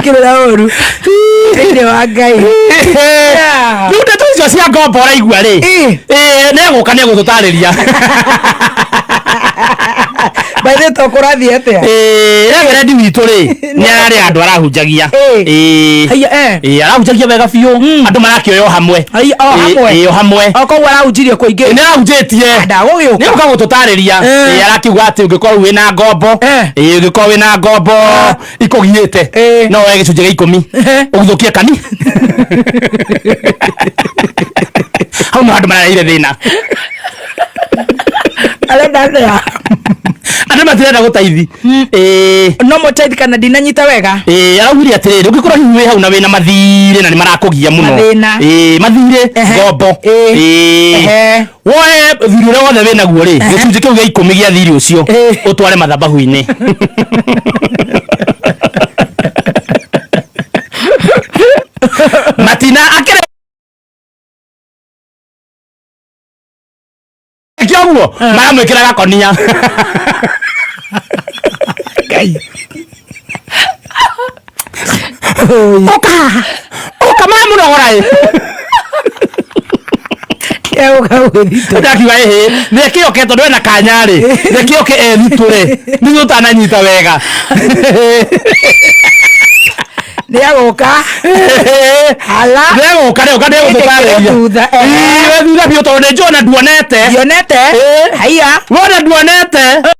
Ndingĩkĩrĩra ũru thĩinĩ wa Ngai. Yeah. Rĩu ndeto icio cia ngombo ũraigua rĩ, Ĩ. Nĩegũka, nĩegũtũtarĩria. By the way, to kũrathiĩ atĩa? Reverendi witũ rĩ, nĩ ararĩ andũ arahunjagia. Ĩ. Haiya, eh. Arahunjagia wega biũ, andũ marakĩoya o hamwe. Haiya, o hamwe. Ĩ, o hamwe. O koguo arahunjirie kũingĩ. Nĩ arahunjĩtie. Ndagũgĩũka. Nĩ ũka gũtũtarĩria. Arakiuga atĩ ũngĩkorwo wĩna ngombo, ũngĩkorwo wĩna ngombo ikũgiĩte, no woe gĩcunjĩ gĩa 10 ũguthũkie kani hau no andũ marareire thĩna. Arenda atĩa? Andũ matirenda gũtaithi. No mũteithie kana ndinanyita wega. Araugire atĩrĩrĩ, ũngĩkorwo hihi wĩ hau na wĩna mathirĩ na nĩ marakũgia mũno. Mathĩna. Mathirĩ, ngombo. Woe thirĩ ũrĩa wothe wĩ naguo rĩ, gĩcunjĩ kĩu gĩa 10 gĩa thirĩ ũcio, ũtware mathabahu-inĩ. Matina akĩrĩ kĩoguo maramwĩkĩra gakonia. Ngai. Ũka haha, ũka, maramũnogora ĩ. Egũka gwĩthitũra. Ndakiuga ĩhĩ, reke oke tondũ ena kanya rĩ, reke oke ethitũre nĩguo ũtananyita wega. Nĩ egũka. Ala. Ndegũka, ndegũka, ndegũtũtarĩria. Thutha, eh. Ĩ, we thutha biũ tondũ nĩ njũĩ ona nduonete. Ndionete. Haiya. Wona nduonete.